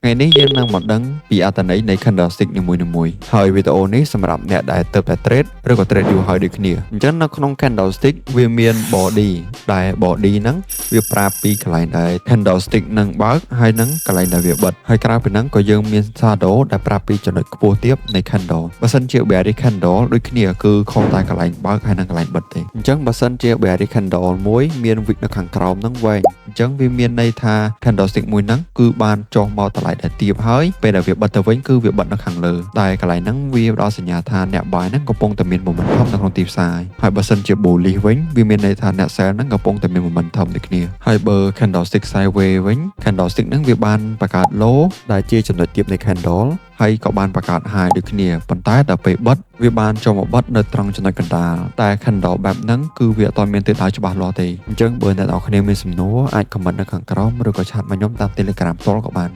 ថ្ងៃនេះយើងនឹងមកដឹងពីអត្ថន័យនៃ candlestick នីមួយៗហើយវីដេអូនេះសម្រាប់អ្នកដែលទើបតែ trade ឬក៏ trade យូរហើយដូចគ្នាអញ្ចឹងនៅក្នុង candlestick វាមាន body ដែល body ហ្នឹងវាប្រាប់ពីកន្លែងដែល candlestick នឹងបើកហើយនឹងកន្លែងដែលវាបិទហើយក្រៅពីហ្នឹងក៏យើងមាន shadow ដែលប្រាប់ពីចំណុចខ្ពស់ទាបនៃ candle បើសិនជា bearish candle ដូចគ្នាគឺខុសតែកន្លែងបើកហើយនិងកន្លែងបិទទេអញ្ចឹងបើសិនជា bearish candle មួយមាន wick នៅខាងក្រោមហ្នឹងវែងអញ្ចឹងវាមានន័យថា candlestick មួយហ្នឹងគឺបានចុះមកតម្លៃដែលទាបហើយពេលដែលវាបិទទៅវិញគឺវាបិទនៅខាងលើតែកន្លែងហ្នឹងវាផ្ដល់សញ្ញាថាអ្នក buy ហ្នឹងកំពុងតែមាន momentum នៅក្នុងទីផ្សារហើយបើសិនជា bullish វិញវាមានន័យថាអ្នក sell ហ្នឹងកំពុងតែមាន momentum ដូចគ្នាហើយបើ candlestick sideways វិញ candlestick ហ្នឹងវាបានបង្កើត low ដែលជាចំណុចទាបនៃ candle ហើយក៏បានបង្កើត high ដូចគ្នាប៉ុន្តែដល់ពេលបិទវាបានចូលមកបិទនៅត្រង់ចំណុចកណ្ដាលតែ candle បែបហ្នឹងគឺវាអត់ទាន់មានទិសដៅច្បាស់លាស់ទេអញ្ចឹងបើអ្នកនរគ្នាមានសំណួរអាច comment នៅខាងក្រោមឬក៏chat មកខ្ញុំតាម Telegram ផ្ទាល់ក៏បាន។